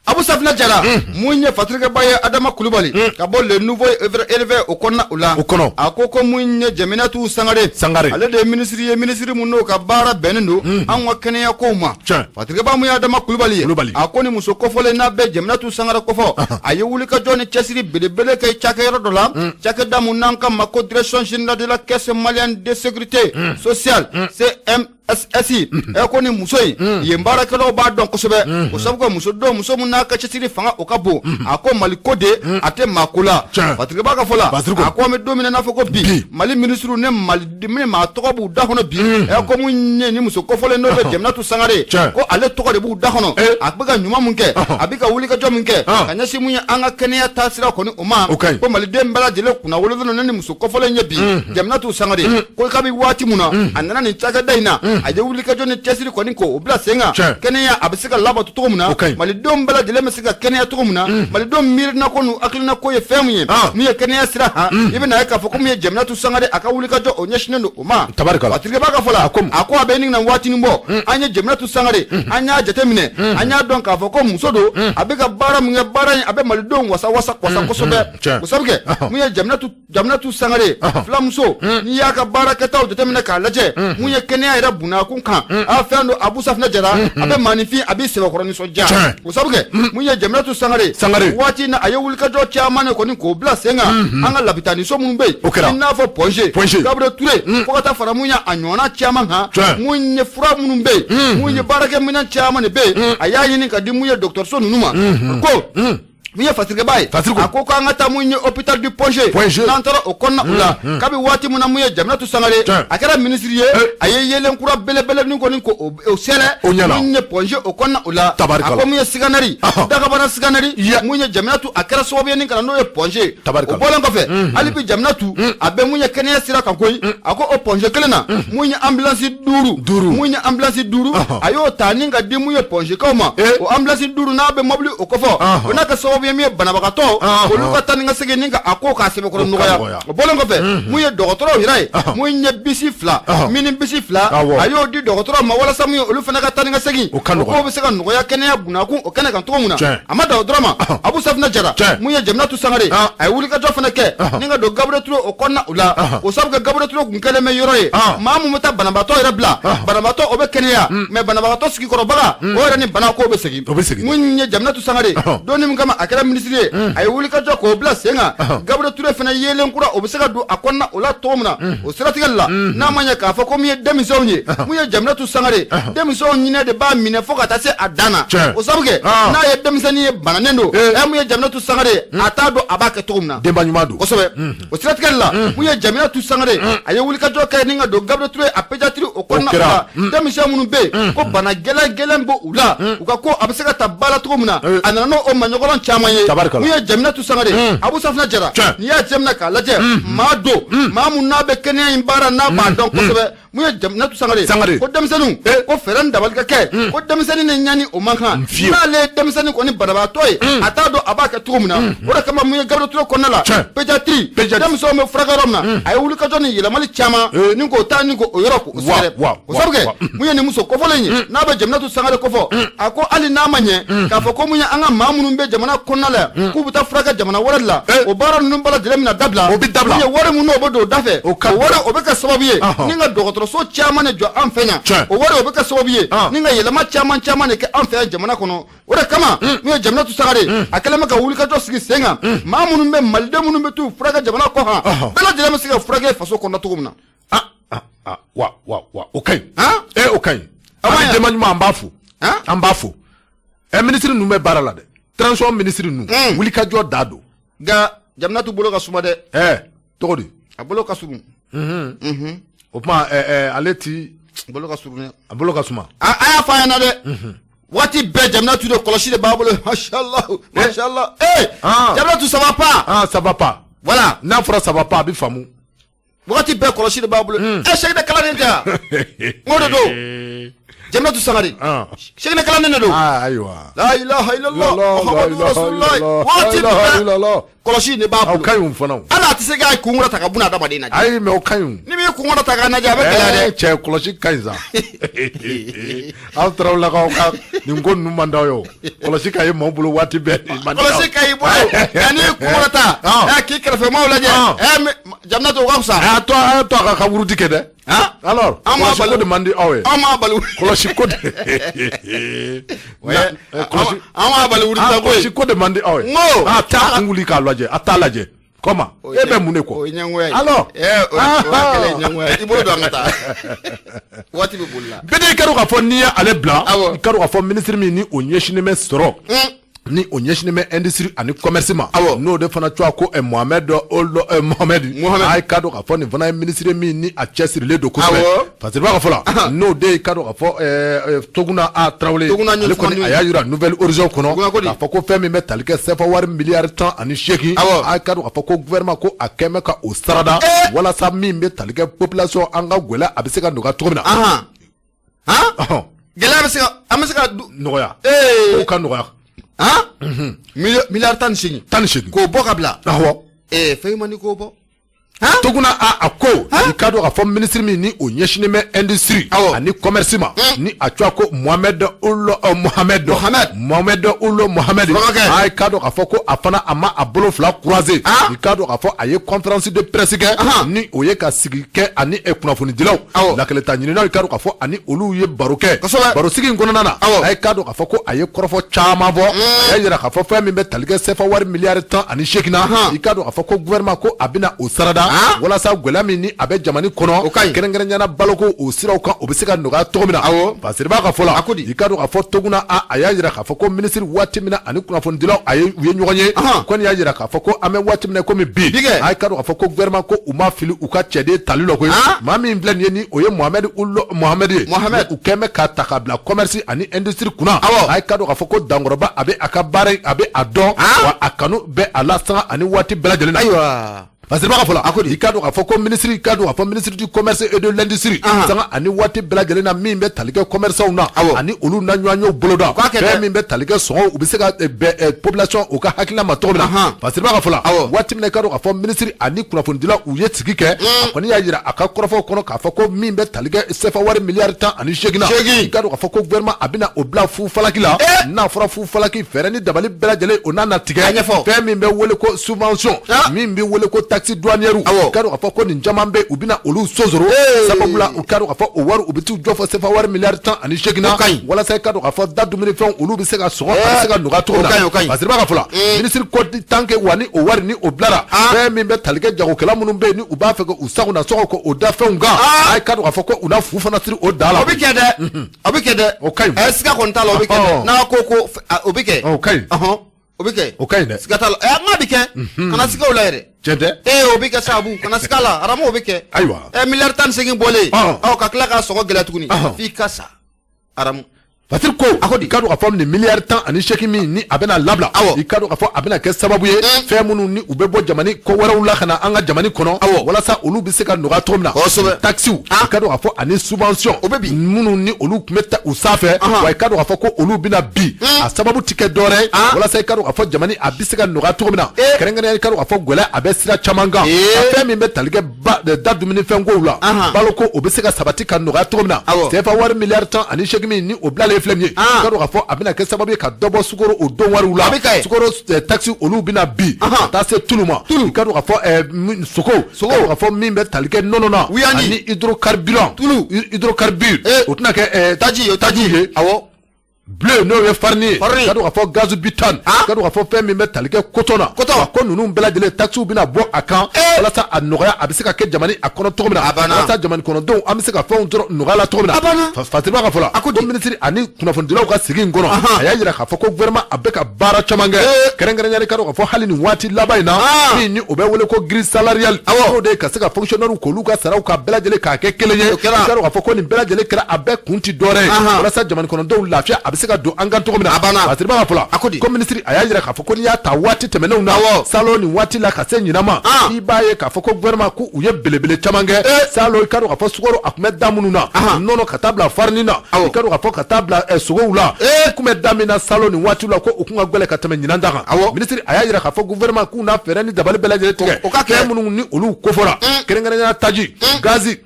Abu Safinɛ Jara mun ye fatirikɛba ye Adama Kulubali ka bɔ le nouveau élevé o kɔnɔna o la. O kɔnɔ. A ko ko mun ye Jaminatu Sangare. Sangare. Ale de ye minisiri ye minisiri mun n'o ka baara bɛnnen don anw ka kɛnɛya kow ma. Tiɲɛ. Fatirikɛba mun ye Adama Kulubali ye. Kulubali. A ko ni muso kofɔlen n'a bɛ Jaminatu Sangare kofɔ. A ye wulikajɔ ni cɛsiri belebele kɛ cakɛyɔrɔ dɔ la. Cakɛda mun n'an k'a ma ko direction générale de la caisse malienne de sécurité sociale CMSSI. Ɛ ko ni muso in yen baarakɛlaw b'a dɔn kosɛbɛ. O sababu kɛ muso don muso mun n'a ka cɛsiri fanga o ka bon. A ko Mali ko de a tɛ maa ko la. Fatirikɛba ka fɔ la. A ko an bɛ don min na n'a fɔ ko bi Mali minisiriw ne Mali maa tɔgɔ b'u da kɔnɔ bi. Ɛ ko mun ye ni muso kofɔlen n'o bɛ Jaminatu Sangare ko ale tɔgɔ de b'u da kɔnɔ. A bɛ ka ɲuman mun kɛ a bɛ ka wulikajɔ mun kɛ ka ɲɛsin mun ye an ka kɛnɛya taasira kɔni o ma. Ko maliden bɛɛ lajɛlen kunna wololen don ne ni muso kofɔlen ye bi Jaminatu Sangare ko kabi waati mun na a nana nin cakɛda in na a ye wulikajɔ ni cɛsiri kɔni k'o bila sen kan kɛnɛya a bɛ se ka labato cogo min na malidenw bɛɛ lajɛlen bɛ se ka kɛnɛya cogo min na malidenw miirina ko n'u hakilina ko ye fɛn min ye min ye kɛnɛya sira kan i bɛna ye k'a fɔ ko min ye Jaminatu Sangare a ka wulikajɔ o ɲɛsinnen don o ma. Fatirikɛba ka fɔ la a ko a bɛ nin na waatinin bɔ an ye Jaminatu Sangare an y'a jateminɛ an y'a dɔn k'a fɔ ko muso don a bɛ ka baara min kɛ baara in a bɛ malidenw wasa wasa wasa kosɛbɛ o sabu kɛ mun ye Jaminatu Sangare filamuso n'i y'a ka baarakɛtaw jateminɛ k'a lajɛ mun ye kɛnɛya yɛrɛ bunakun kan a fɛn don Abu Safinɛ Jara a bɛ maaninfin a b'i sɛbɛkɔrɔ nisɔndiya o sabu kɛ mun ye Jaminatu Sangare waati in na a ye wulikajɔ caman de kɔni k'o bila sen kan an ka lapitaniso minnu bɛ yen i n'a fɔ Point G Gabriel Touré fo ka taa fara mun ye a ɲɔgɔnna caman kan mun ye fura minnu bɛ yen mun ye baarakɛminɛn caman de bɛ yen a y'a ɲini ka di mun ye dɔgɔtɔrɔso ninnu ma ko mun ye Fasirikɛba ye a ko k'an ka taa mun ye hôpital du Point G n'an taara o kɔnɔna o la kabi waati min na mun ye Jaminatu Sangare a kɛra minisiri ye a ye yeelen kura belebele min kɔni ko o sɛlɛ mun ye Point G o kɔnɔna o la a ko mun ye scanner dagabana scanner mun ye Jaminatu a kɛra sababu ye ni ka na n'o ye Point G o bɔlen kɔfɛ hali bi Jaminatu a bɛ mun ye kɛnɛya sira kan koyi a ko o Point G kelen na mun ye ambulance duuru mun ye ambulance duuru a y'o ta ni ka di mun ye Point G kaw ma o ambulance duuru n'a bɛ mobili o kɔfɔ o n'a kɛ sababu ye min ye banabagatɔ olu ka taa ni ka segin ni ka a ko k'a sɛbɛkɔrɔ nɔgɔya o bɔlen kɔfɛ mun ye dɔgɔtɔrɔw yɛrɛ ye mun ye bisi fila mini bisi fila a y'o di dɔgɔtɔrɔw ma walasa mun ye olu fana ka taa ni ka segin o ko bɛ se ka nɔgɔya kɛnɛya bunakun o kɛnɛ kan cogo min na a ma dan o dɔrɔn ma Abu Safinɛ Jara mun ye Jaminatu Sangare a ye wulikajɔ fana kɛ ni ka don Gabriel Touré o kɔnɔna o la o sabu kɛ Gabriel Touré kun kɛlen bɛ yɔrɔ ye maa mun bɛ taa banabaatɔ yɛrɛ bila banabaatɔ o bɛ kɛnɛya mais banabagatɔ sigikɔrɔbaga o yɛrɛ ni bana ko bɛ segin mun ye Jaminatu Sangare don min kama a kɛra minisiri ye a ye wulikajɔ k'o bila sen kan Gabriel Touré fana yeelen kura o bɛ se ka don a kɔnɔna o la cogo min na o siratigɛ la n'a ma ɲɛ k'a fɔ ko min ye denmisɛnw ye mun ye Jaminatu Sangare denmisɛnw ɲinɛ de b'a minɛ fo ka taa se a dan na o sabu kɛ n'a ye denmisɛnnin ye bananen don ɛ mun ye Jaminatu Sangare a t'a dɔn a b'a kɛ cogo min na denba ɲuman don kosɛbɛ o siratigɛ la mun ye Jaminatu Sangare a ye wulikajɔ kɛ ni ka don Gabriel Touré a pédiatrie o kɔnɔna la denmisɛn minnu bɛ yen ko bana gɛlɛn gɛlɛn b'o u la u ka ko a bɛ se ka ta ba la cogo min na a nana n'o maɲɔgɔn caman ye mun ye Jaminatu Sangare Abu Safinɛ Jara n'i y'a jateminɛ k'a lajɛ maa don maa mun n'a bɛ kɛnɛya in baara n'a b'a dɔn kosɛbɛ mun ye Jaminatu Sangare ko denmisɛnninw ko fɛɛrɛ ni dabali ka kɛ ko denmisɛnnin ni ɲani o man kan n'ale ye denmisɛnnin kɔni banabaatɔ ye a t'a dɔn a b'a kɛ cogo min na o de kama mun ye Gabriel Touré kɔnɔna la pédiatrie denmisɛnw bɛ furakɛ yɔrɔ min na a ye wulikajɔ ni yɛlɛmali caman ni k'o taa ni k'o yɔrɔ k'o sɛgɛrɛ o sabu kɛ mun ye nin muso kofɔlen ye n'a bɛ Jaminatu Sangare kofɔ a ko hali n'a ma ɲɛ k'a fɔ ko mun ye an ka maa minnu bɛ jamana kɔnɔna la yan k'u bɛ taa furakɛ jamana wɛrɛ de la o baara ninnu bɛɛ lajɛlen bɛna dabila o bɛ dabila mun ye wari min n'o bɛ don o da fɛ o wari o bɛ kɛ sababu ye ni ka dɔgɔtɔrɔso caman de jɔ an fɛ yan o wari o bɛ kɛ sababu ye ni ka yɛlɛma caman caman de kɛ an fɛ yan jamana kɔnɔ o de kama mun ye Jaminatu Sangare a kɛlen bɛ ka wulikajɔ sigi sen kan maa minnu bɛ maliden minnu bɛ t'u furakɛ jamana kɔ kan bɛɛ lajɛlen bɛ se ka furakɛ faso kɔnɔ cogo min na. Wa wa wa o ka ɲi o ka ɲi an denba ɲuman an b'a fo an b'a fo minisiri ninnu bɛ baara la dɛ transition minisiri ninnu wulikajɔ da don. Nka Jaminatu bolo ka suma dɛ. Cogo di. A bolo ka surun. O tuma ale ti. Bolo ka surun dɛ. A bolo ka suma. A y'a fɔ a ɲɛna dɛ. Waati bɛɛ Jaminatu de kɔlɔsi de b'a bolo mashallah mashallah Jaminatu ça va pas. Ça va pas. Voilà. N'a fɔra ça va pas a bɛ faamu. Waati bɛɛ kɔlɔsi de b'a bolo. Sɛgɛnɛ kalannen tɛ yan. N ko de don. Jaminatu Sangare. Sɛgɛnɛ kalannen de don. Ayiwa. La ilaha illallah Muhammadu rasulullah. Waati bɛɛ kɔlɔsi de b'a bolo. O ka ɲi o fana. Hali a tɛ se k'a kun kɔrɔta ka buna adamaden lajɛ. Ayi mais o ka ɲi. Ni m'i kun kɔrɔta k'a lajɛ a bɛ gɛlɛya dɛ. Cɛ kɔlɔsi ka ɲi sa. Aw tarawelelakaw ka nin ko ninnu man d'aw ye o. Kɔlɔsi ka ye maaw bolo waati bɛɛ. Kɔlɔsi ka y'i bolo nka n'i kun kɔrɔta k'i kɛrɛfɛmaaw lajɛ Jaminatu o ka fisa. A to a ka wurudi kɛ dɛ. Alors kɔlɔsi ko de man di aw ye. An m'a bali. Kɔlɔsi ko de. An m'a bali wurudi la koyi. Kɔlɔsi ko de man di aw ye. N ko. A t'a kun wuli k'a lajɛ a t'a lajɛ. Comment e bɛ mun de kɔ. O ye ɲɛngoya ye. Alors. O y'a kɛlen ɲɛngoya ye i bolo don an ka taa. Waati bɛ boli la. Bɛɛ i ka dɔn k'a fɔ n'i ye ale bila. I ka dɔn k'a fɔ minisiri min ni o ɲɛsinnen bɛ sɔrɔ. Ni o ɲɛsinnen bɛ industrie ani commerce ma. N'o de fana tɔgɔ ko Mohamed Ould Mohamed. A ka dɔn k'a fɔ nin fana ye minisiri min ni a cɛsirilen don kosɛbɛ. Fasiriba ka fɔ la. N'o de ye ka dɔn k'a fɔ Toguna A Tarawele. Ale kɔni a y'a jira Nouvel Horizon kɔnɔ. K'a fɔ ko fɛn min bɛ tali kɛ CFA wari miliyari 18. A ka dɔn k'a fɔ ko gouvernement ko a kɛn bɛ ka o sarada. Walasa min bɛ tali kɛ population an ka gɛlɛya a bɛ se ka nɔgɔya cogo min na. Gɛlɛya bɛ se ka an bɛ se ka nɔgɔya. O ka nɔgɔya. Miliyari 18. 18. K'o bɔ ka bila. Awɔ. Fɛn ɲuman ni k'o bɔ. Toguna a ko i k'a dɔn k'a fɔ minisiri min ni o ɲɛsinnen bɛ industrie ani commerce ma, ni a tɔgɔ ko Mohamed Ould Mohamed, Mohamed Ould Mohamed, a i k'a dɔn k'a fɔ ko a fana a ma a bolo fila croiser. I k'a dɔn k'a fɔ a ye conférence de presse kɛ, ni o ye ka sigi kɛ ani kunnafonidilaw, lakalita ɲininaw. I k'a dɔn k'a fɔ ani olu ye baro kɛ. Barosigi in kɔnɔna na, a ye k'a dɔn k'a fɔ ko a ye kɔrɔfɔ caman fɔ. A y'a jira k'a fɔ fɛn min bɛ tali kɛ CFA wari miliyari 18 na, i k'a dɔn k'a fɔ ko gouvernement ko a bɛna o sarada walasa gɛlɛya min ni a bɛ jamana kɔnɔ, kɛrɛnkɛrɛnnenya baloko o siraw kan, o bɛ se ka nɔgɔya cogo min na. Fasiriba ka fɔ la, i k'a dɔn k'a fɔ Toguna a y'a jira k'a fɔ ko minisiri, waati min na ani kunnafonidilaw a ye u ye ɲɔgɔn ye, kɔni y'a jira k'a fɔ ko an bɛ waati min na komi bi, a k'a dɔn k'a fɔ ko gouvernement ko u ma fili u ka cɛden tali la koyi. Maa min filɛ nin ye, ni o ye Mohamed Ould Mohamed ye, u kɛn bɛ k'a ta k'a bila commerce ani industrie kunna, a k'a dɔn k'a fɔ ko dankɔrɔba a bɛ a ka baara, a bɛ a dɔn, wa a kanu bɛ a la sanga ani waati bɛɛ lajɛlen na. Fasiriba ka fɔ la, i k'a dɔn k'a fɔ ko ministre, i k'a dɔn k'a fɔ ministre du commerce et de l'industrie, sanga ani waati bɛɛ lajɛlen na, min bɛ tali kɛ commerçants na ani olu na ɲɔgɔnyew boloda, fɛn min bɛ tali kɛ sɔngɔ, u bɛ se ka bɛn population u ka hakilina ma cogo min na. Fasiriba ka fɔ la, waati min na i k'a dɔn k'a fɔ ministre ani kunnafonidilaw u ye sigi kɛ, a kɔni y'a jira a ka kɔrɔfɔw kɔnɔ k'a fɔ ko min bɛ tali kɛ CFA wari miliyari 18 na, i k'a dɔn k'a fɔ ko gouvernement a bɛna o bila fu falaki la. N'a fɔra fu falaki, fɛɛrɛ ni dabali bɛɛ lajɛlen o n'a na tigɛ, fɛn min bɛ wele ko subvention, min bɛ wele ko taxe douanière, i k'a dɔn k'a fɔ ko nin caman bɛ, u bɛna olu sonsoro. Sababu la, u k'a dɔn k'a fɔ o wari u bɛ t'u jɔ fɔ CFA wari miliyari 18 na, walasa i k'a dɔn k'a fɔ da dumunifɛnw olu bɛ se ka sɔngɔ, a bɛ se ka nɔgɔya cogo min na. Fasiriba ka fɔ la, minisiri ko tant que wa ni o wari ni o bilara, fɛn min bɛ tali kɛ jagokɛla minnu bɛ yen ni u b'a fɛ ka u sago na sɔngɔ ko o da fɛnw kan, a k'a dɔn k'a fɔ ko u na fu fana siri o da la. O bɛ kɛ dɛ, o bɛ kɛ dɛ. O ka ɲi. Siga kɔni t'a la, o bɛ kɛ dɛ. N'a ko o bɛ kɛ. O ka ɲi. O bɛ kɛ. O ka ɲi dɛ. Siga t'a la, n k'a bɛ kɛ. Kana siga o la yɛrɛ. Tiɲɛ tɛ. O bɛ kɛ sabu kana siga la, Aramu, o bɛ kɛ. Ayiwa. Miliyari 18 bɔlen. Ɔ, ka tila k'a sɔngɔ gɛlɛya tuguni. F'i ka sa, Aramu. Fasiri ko a ko i k'a dɔn k'a fɔ nin miliyari 18 min ni a bɛna labila, i k'a dɔn k'a fɔ a bɛna kɛ sababu ye, fɛn minnu ni u bɛ bɔ jamana ko wɛrɛw la ka na an ka jamana kɔnɔ, walasa olu bɛ se ka nɔgɔya cogo min na. Taxes, i k'a dɔn k'a fɔ ani subvention, o bɛ bin. Minnu ni olu tun bɛ ta u sanfɛ, wa i k'a dɔn k'a fɔ ko olu bɛna bin. A sababu ti kɛ dɔwɛrɛ ye, walasa i k'a dɔn k'a fɔ jamana a bɛ se ka nɔgɔya cogo min na, kɛrɛnkɛrɛnnenya i k'a dɔn k'a fɔ gɛlɛya a bɛ sira caman kan, fɛn min bɛ tali kɛ da dumunifɛn kow la, baloko o bɛ se ka sabati ka nɔgɔya cogo min na. CFA wari miliyari 18 min ni o bilalen filɛ nin ye, i k'a dɔn k'a fɔ a bɛna kɛ sababu ye ka dɔ bɔ sukaro o don wariw la. Sukaro taxe olu bɛna bin ka taa se tulu ma. I k'a dɔn k'a fɔ sogo, i k'a dɔn k'a fɔ min bɛ tali kɛ nɔnɔ na ani hydrocarbure, hydrocarbure o tɛna kɛ taji ye. Blé, n'o ye farine ye, ka dɔn k'a fɔ gaz butane, ka dɔn k'a fɔ fɛn min bɛ tali kɛ coton na, ko ninnu bɛɛ lajɛlen taxes bɛna bɔ a kan, walasa a nɔgɔya a bɛ se ka kɛ jamana a kɔnɔ cogo min na, walasa jamana kɔnɔdenw an bɛ se ka fɛnw sɔrɔ nɔgɔya la cogo min na. Fasiriba ka fɔ la, ko minisiri ani kunnafonidilaw ka sigi in kɔnɔ, a y'a jira k'a fɔ ko gouvernement a bɛ ka baara caman kɛ, kɛrɛnkɛrɛnnenya ka dɔn k'a fɔ hali nin waati laban in na, min ni o bɛ wele ko grille salariale, n'o de ye ka se ka fonctionnaire k'olu ka saraw ka bɛɛ lajɛlen k'a kɛ kelen ye. I k'a dɔn k'a fɔ ko nin bɛɛ lajɛlen kɛra, a bɛɛ kun ti dɔwɛrɛ ye, walasa jamana kɔnɔdenw lafiya a bɛ se ka don an kan cogo min na. Fasiriba ka fɔ la, ko minisiri a y'a jira k'a fɔ ko n'i y'a ta waati tɛmɛnenw na, salon nin waati la ka se ɲinan ma, i b'a ye k'a fɔ ko gouvernement ko u ye belebele caman kɛ. Salon, i k'a dɔn k'a fɔ sukaro a tun bɛ da minnu na, nɔnɔ ka taa bila farini na, i k'a dɔn k'a fɔ ka taa bila sogow la, u tun bɛ da min na salon nin waati la, ko u tun ka gɛlɛn ka tɛmɛ ɲinan ta kan. Minisiri a y'a jira k'a fɔ gouvernement k'u na fɛɛrɛ ni dabali bɛɛ lajɛlen tigɛ, fɛn minnu ni olu kofɔra, kɛrɛnkɛrɛnnenya taji, gazi,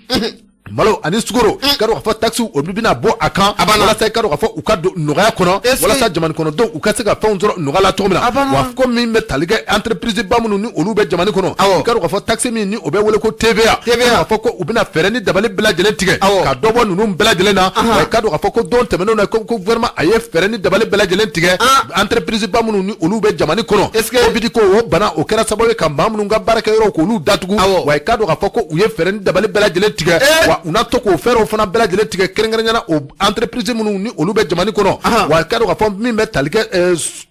malo ani sukaro, ka dɔn k'a fɔ taxe olu bɛna bɔ a kan, walasa i ka dɔn k'a fɔ u ka don nɔgɔya kɔnɔ, walasa jamana kɔnɔdenw u ka se ka fɛnw sɔrɔ nɔgɔya la cogo min na. Wa ko min bɛ tali kɛ entreprise ba minnu ni olu bɛ jamana kɔnɔ, i ka dɔn k'a fɔ taxe min ni o bɛ wele ko TVA, k'a fɔ ko u bɛna fɛɛrɛ ni dabali bɛɛ lajɛlen tigɛ ka dɔ bɔ ninnu bɛɛ lajɛlen na. Wa i ka dɔn k'a fɔ ko don tɛmɛnenw na, ko gouvernement a ye fɛɛrɛ ni dabali bɛɛ lajɛlen tigɛ entreprise ba minnu ni olu bɛ jamana kɔnɔ, Covid ko o bana o kɛra sababu ye ka maa minnu ka baarakɛyɔrɔw k'olu datugu. Wa i ka dɔn k'a fɔ ko u ye fɛɛrɛ ni dabali bɛɛ lajɛlen tigɛ, wa u na to k'o fɛɛrɛw fana bɛɛ lajɛlen tigɛ, kɛrɛnkɛrɛnnenya la o entreprise minnu ni olu bɛ jamana kɔnɔ. Wa i ka dɔn k'a fɔ min bɛ tali kɛ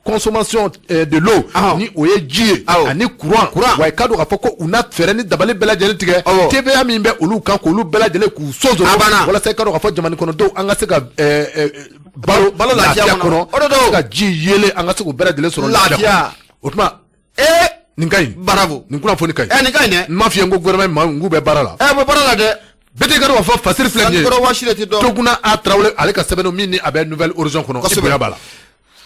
consommation de l'eau, ni o ye ji ye, ani courant, wa i ka dɔn k'a fɔ ko u na fɛɛrɛ ni dabali bɛɛ lajɛlen tigɛ TVA min bɛ olu kan, k'olu bɛɛ lajɛlen k'u sonsoro, walasa i ka dɔn k'a fɔ jamana kɔnɔdenw an ka se ka balo lafiya kɔnɔ, ka ji yelen, an ka se k'o bɛɛ lajɛlen sɔrɔ lafiya. O tuma nin ka ɲi. Bravo. Nin kunnafoni ka ɲi. Nin ka ɲi dɛ. N m'a f'i ye n ko gouvernement maa n k'u bɛ baara la. Bɛ baara la dɛ. Bɛɛ ka dɔn k'a fɔ Fasiri filɛ nin ye. Sankɔrɔ waasi de tɛ dɔn. Toguna A Tarawele, ale ka sɛbɛnni min ni a bɛ Nouvel Horizon kɔnɔ, i bonya b'a la.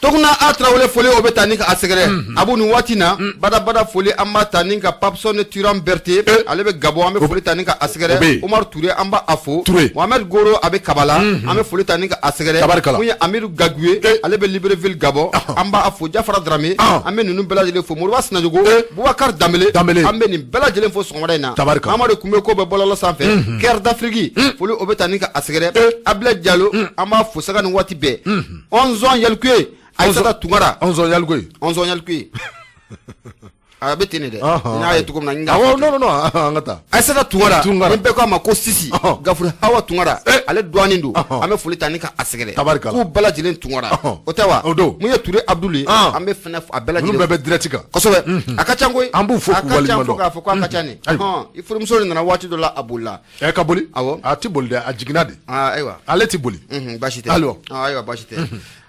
Toguna a Tarawele, foli o bɛ taa ni ka a sɛgɛrɛ. Abu, nin waati na, badabada foli an b'a ta ni ka Papson Turan Berete, ale bɛ Gabon, an bɛ foli ta ni ka a O bɛ sɛgɛrɛ. yen. Umaru Ture, an b'a a fo. Ture. Mohamed Goro, a bɛ Kabala, an bɛ foli ta ni ka a sɛgɛrɛ. Tabarikala. Mun ye Amidu Gaguye, ale bɛ Libreville Gabon, an b'a fo. Jafara Darame, an bɛ ninnu bɛɛ lajɛlen fo. Moriba Sinajogo, Bubakar Danbele, Danbele. an bɛ nin bɛɛ lajɛlen fo sɔgɔmada in na. Tabarikala. Mamadu Kunbe ko bɛ bɔlɔlɔ sanfɛ, Cœur d'Afrique, foli o bɛ taa ni ka a sɛgɛrɛ. Abilɛ Jalo, an b'a fo saga ni waati bɛɛ. Ɔnzɔn Yalikuye, Ayisata Tunkara. Ɔnzɔn Yalikuye. Ɔnzɔn Yalikuye, a bɛ ten de dɛ, n y'a ye cogo min na n k'a Awɔ. fɔ. Non, non, non, an ka taa. Ayisata Tunkara. Tunkara. Ni bɛɛ ko a ma ko Sisi Gafuru Hawa Tunkara, ale dɔɔnin don, an bɛ foli ta ni ka a sɛgɛrɛ. Tabarikala. K'u bɛɛ lajɛlen Tunkara, o tɛ wa? O don. Mun ye Ture Abdul ye, an bɛ fɛnɛ a bɛɛ Ninnu lajɛlen. bɛɛ bɛ direct kan. Kosɛbɛ, a ka ca koyi. An b'u fo A k'u ka ca waleɲuman fo dɔn. k'a fɔ ko a ka ca nin. Ayiwa. I furumuso de nana waati dɔ la, a bolila. Ɛ, ka boli. Awɔ. A ti boli dɛ, a jiginna de. Aa, ayiwa. Ale ti boli. Baasi tɛ. Ayiwa. Ah, ayiwa, baasi tɛ.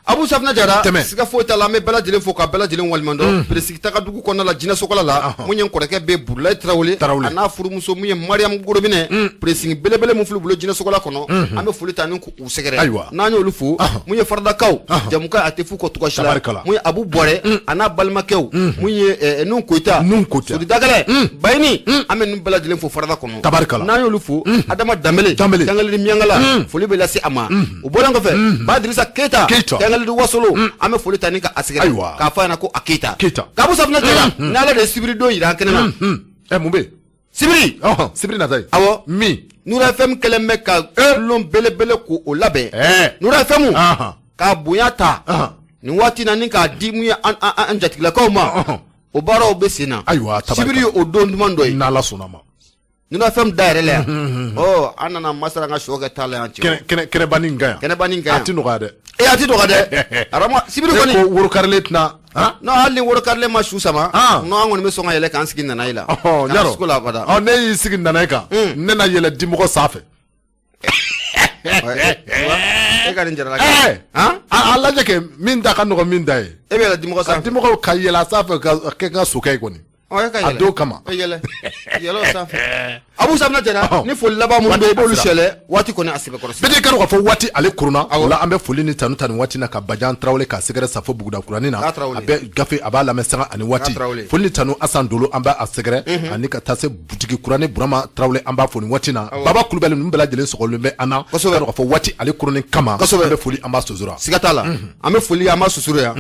Abu Safinɛ Jara. Tɛmɛ. Siga foyi t'a la, an bɛ bɛɛ lajɛlen fo ka bɛɛ lajɛlen waleɲuman dɔn. Peresigi taga dugu kɔnɔna la, Jinɛsokala la, mun ye n kɔrɔkɛ bɛ Burulayi Tarawele, Tarawele. a n'a furumuso mun ye Mariam Gorobinɛ, peresigi belebele mun filɛ u bolo Jinɛsokala kɔnɔ, an bɛ foli ta ni k'u sɛgɛrɛ. Ayiwa. N'an y'olu fo, mun ye Faradakaw jamukan, a tɛ f'u kɔ cogoya si la. Tabarikala. Mun ye Abu Bɔrɛ a n'a balimakɛw, mun ye Nun Koyita. Nun Koyita. Sori Dagɛlɛ Bayini, an bɛ ninnu bɛɛ lajɛlen fo Farada kɔnɔ. Tabarikala. N'an y'olu fo, Adama Danbele. Danbele. Dangali Miyankala, foli bɛ lase a ma. O bɔlen kɔfɛ, Badirisa Keyita. Keyita. Dangali Wasolo, an bɛ foli ta ni ka a sɛgɛrɛ. Ayiwa. K'a fɔ a ɲɛna ko a Keyita. Keyita. K'Abu Safinɛ Jara, n'Ala de ye sibiri don yira an kɛnɛ na. Ɛ, mun bɛ yen? Sibiri. Sibiri nata ye. Awɔ. Min. Nura FM kɛlen bɛ ka tulon belebele k'o labɛn. Nura FM k'a bonya ta nin waati na ni k'a di mun ye an jatigilakaw ma, o baaraw bɛ sen na. Ayiwa, tabarikala. Sibiri ye o don duman dɔ ye. N'Ala sɔnna ma. Nura FM dayɛlɛ la yan, ɔ an nana masara an ka sɔ kɛ taa la yan cɛ. Kɛnɛ kɛnɛ kɛnɛbanin in kan yan. Kɛnɛbanin kan yan. A ti nɔgɔya dɛ. E, a ti dɔgɔ dɛ, arama sibiri E kɔni. ko woro karilen tɛna han. Non, hali ni woro karilen ma su sama, non, an kɔni bɛ sɔn ka yɛlɛ k'an sigi nana yi la. Ɔhɔn. Kana Yarɔ. sugu la abada. Ɔ, ne y'i sigi nana ye kan, ne na yɛlɛ dimɔgɔ sanfɛ. E ka nin jarala. Ɛɛ. Han. A lajɛ kɛ min da ka nɔgɔ min da ye. E bɛ yɛlɛ dimɔgɔ Ka sanfɛ. dimɔgɔw ka yɛlɛ a sanfɛ ka kɛ n ka sokɛ ye kɔni. Ɔ, e ka A yɛlɛ. don kama. E yɛlɛ yɛlɛ o sanfɛ. Abu Safinɛ Jara, ni foli laban minnu Waati bɛ yen, i b'olu sera. sɛlɛ, waati kɔni a sɛbɛkɔrɔ Bɛɛ k'a dɔn k'a fɔ waati ale koronna o la, an bɛ foli ni tanu ta nin waati na ka Bajan Tarawele k'a sɛgɛrɛ Safo Buguda kuranin na. K'a Tarawele. A bɛ gafe, a b'a lamɛn sanga ani waati. K'a Tarawele. Foli ni tanu, Asan Dolo, an b'a sɛgɛrɛ, ani ka taa se butigi kuranin Burama Tarawele, an b'a fo nin waati na. Baba Kulubali, ninnu bɛɛ lajɛlen sɔgɔlen bɛ an na. Kosɛbɛ. K'a dɔn k'a fɔ waati ale koronnen kama, Kosɛbɛ. an bɛ foli, an b'a sonsoro. Siga t'a la, an bɛ foli, an b'a susuru yan.